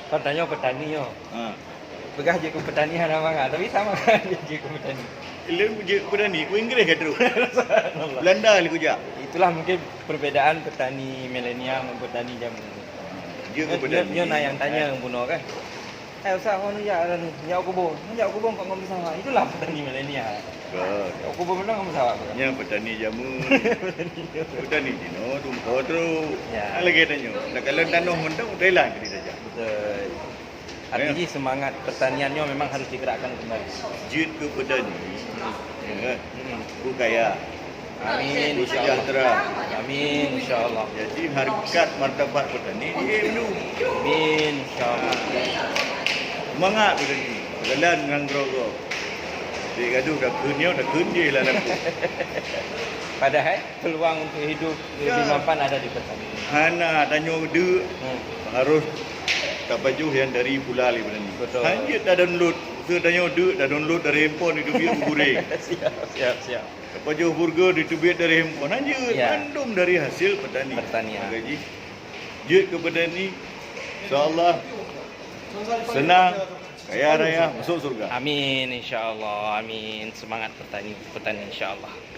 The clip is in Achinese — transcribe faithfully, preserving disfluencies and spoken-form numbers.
Kan tanyoe petani nyoe. Ha. Peugah jeuet keu petani hana mangat, tapi sama jeuet keu petani. Lôn jeuet keu petani, ku Inggréh ka trok. Belanda lé kujak. Itulah mungkin perbedaan petani milenial ngon petani jameun. Jeuet keu petani. Nyoe na nyang tanya bunoe kan. Eh, Ustaz, ho neujak anu, neujak kubu. Neujak kubu kok ngon pesawat. Itulah petani milenial. Betul. Neujak kubu meunan ngon pesawat. Nyan petani jameun. Petani jinoe tumpoe trok. Ya. Lagèe tanyoe. Takalon tanoh mantong, Thailand jadi saja. Betul. Artinya semangat pertanian nyoe memang harus digerakkan kembali. Jeuet keu petani. Ya. Hmm. Beu kaya. Amin, insya Allah. Sejahtera. Amin, insya Allah. Jadi harkat martabat petani di Hindu. Amin, insya Allah. Semangat petani. Jalan ngon gerogoh. Di gaduh dah keun nyoe, dah keun jih lah laku. Padahal peluang untuk hidup lebih mapan ada di petani. Hana tanyoe deuk, hmm, harus tapajoh nyang dari pula lé petani. Betul. Hanjeuet ta download, se tanyoe deuk ta download dari handphone itu biar gureng. Siap, siap, siap. Tapajoh burger diteubiet dari handphone. Hanjeuet, ya, mandum dari hasil petani. Pertanian. Maka jih, jeuet keu petani, insya Allah senang, kaya raya, masuk surga. Amin, insya Allah. Amin. Semangat petani, petani, insya Allah.